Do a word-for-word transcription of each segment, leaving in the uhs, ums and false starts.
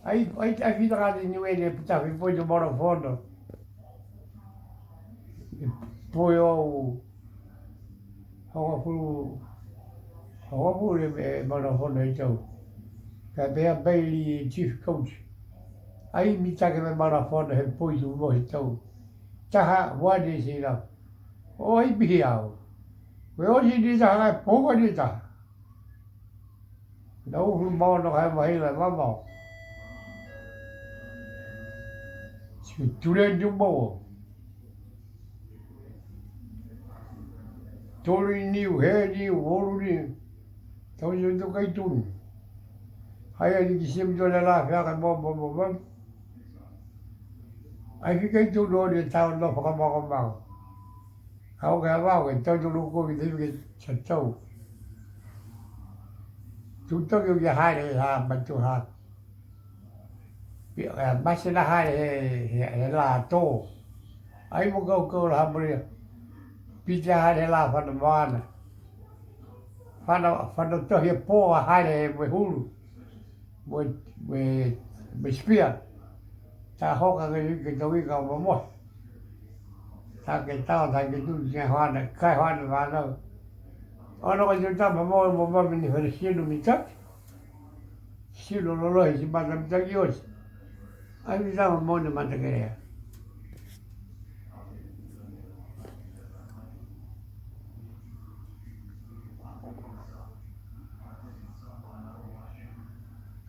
Ai, ai, ai fita ka te Niue ne putafi poi to Marafono. Poi o hogofulu, hogofulu e Marafono he tau. Ka pehē a Bailey e chief coach. Ai mitaki mo e Marafono he poi tu mo he tau. Taha, one is enough. O ai pihi au. Ko e oti ni taha, ka e poka ni taha. Na uhu mau no kai mahi la mamau. Ti ture ni mau. Tolu ni, he ni, olu ni. Tau ni tu kai tunu. Hai a ni ki sim tu la la fea kai mau, mau, mau, mau. Ai ki kai tunu o ni tau no fakamau, mau. Au ka vau ke tau tonu ko ki te ke sa tau. Tu tau ke ia haere ha matu ha. Pia ka masi la haere he, he, he la tō. Ai mo kau kau la ha mo ia. Piti haere he la fana moana. Fana, fana tohi e pō a haere he mo e hulu. Mo e, mo e, mo e spia. Ta hoka ke, ke tau ika o momohe. Ta ke tau, ta ke tu, ke hoana, kai hoana vānau. Ono ka tu tama mo, mo, mo, mini fana sino mitaki. Sino lolohi si mata mitaki oti. Ai mi tama mo ni mata kerea.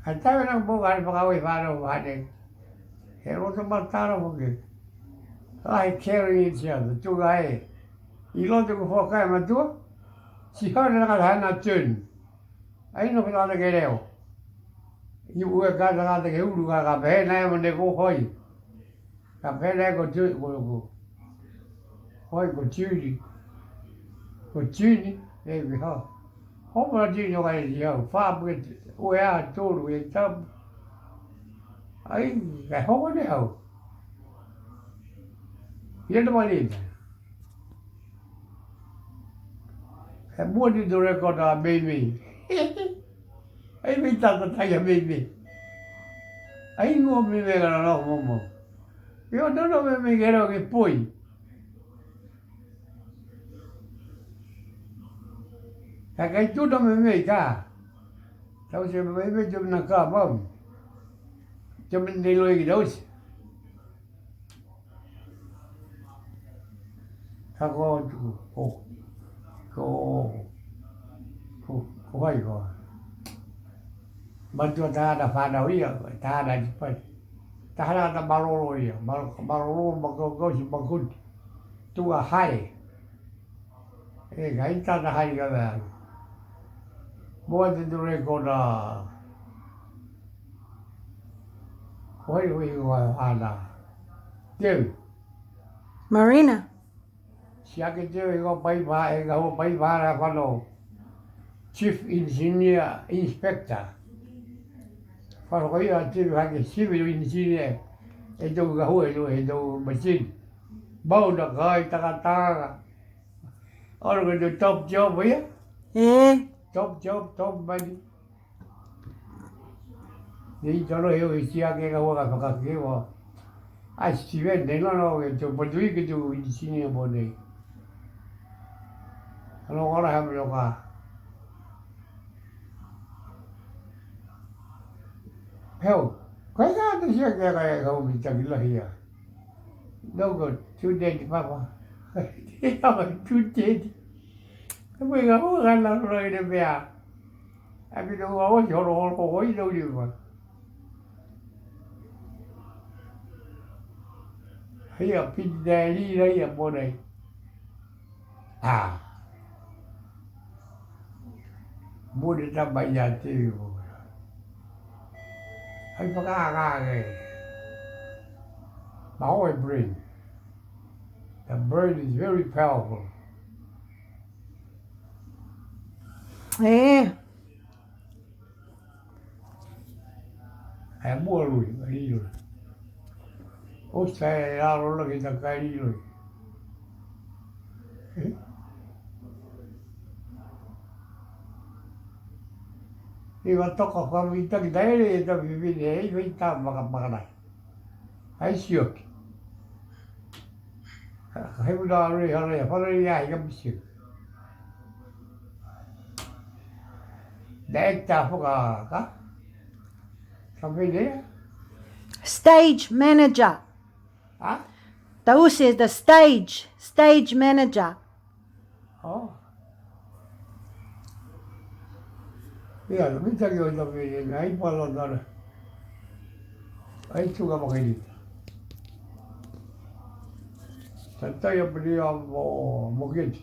Ai tau na mo ka ni fakaaue fānau vāne. He loto matara foki. Ai carry each other, tuga e. I loto ko foka e matua. Ti hana na ka hana turn. Ai no ka na ke leo. I ue ka na ka ke ulu ka ka pehē na e mo ne ko hoi. Ka pehē na e ko tu, ko, ko. Hoi ko tuni. Ko tuni, e vi ha. Homa tuni o ka e ti hau. Fa pu e ue a tolu e tapu. Ai, ka hoko ne hau. Ia na mali. He mua ni tu record a Meimei. Ai mei tata tai a Meimei. Ai ngua Meimei ka na nofo momo. Io, no, no, Meimei ke rau ke poi. Ka kai tu no Meimei ka. Tau se Meimei tu na ka, mam. Tu me ne loi ki tau se. Ka ko, ko, ko, ko, ko hai ko. Matua taha na fānau ia, taha na tipai. Taha na malolo ia, mal-, malolo, makaukau, ti makuti. Tua hai. E, ka ita na hai ka mea. Mo e te ture ko na. Ko hai, ko hai, ko hai, ana. Teu. Marina. Ti ake teu e ko pai pa, e ka ho pai pa ra fano. Chief Engineer Inspector. Fano ko ia teu hake civil engineer. E tau ka ho e tau, e tau machine. Bau na kai takataka. Ono ko e tau top job ia. E. Top job, top money. Nei tolo he o isi ake ka ua ka fakake ua. A Steven, nei no no ke tau patui ke tau iti sini a mo nei. Ano kora ha mo ka. Heo, kai ka te sia ke ka ka o mi taki lahi a. No ko, tu deti papa. Tū teti. Ka mo ka o ka na no i ne mea. A pito ua o si holo holo ko hoi tau ni ma. Hei a piti tēri rai a mo nei. A. Mo nei ta mai a te mo. Hai whakahanga e. Ma o e brain. The brain is very powerful. E. E mua lui, a lilo. O sa e alo la ki ta kai lilo. E. Ia toka ka mitaki taere e tau fifine, e fai tā maka, maka nai. Ai sioki. Ka, ka he muna are hara ia, hara ia, ai ka misi. Director foki ka, ka fifine. Stage manager. Ha? Taute the stage, stage manager. Oh. Ia, mitaki o tau fifine, ai pala nara. Ai tuga makinita. Tatai a pili a mo, mo keti.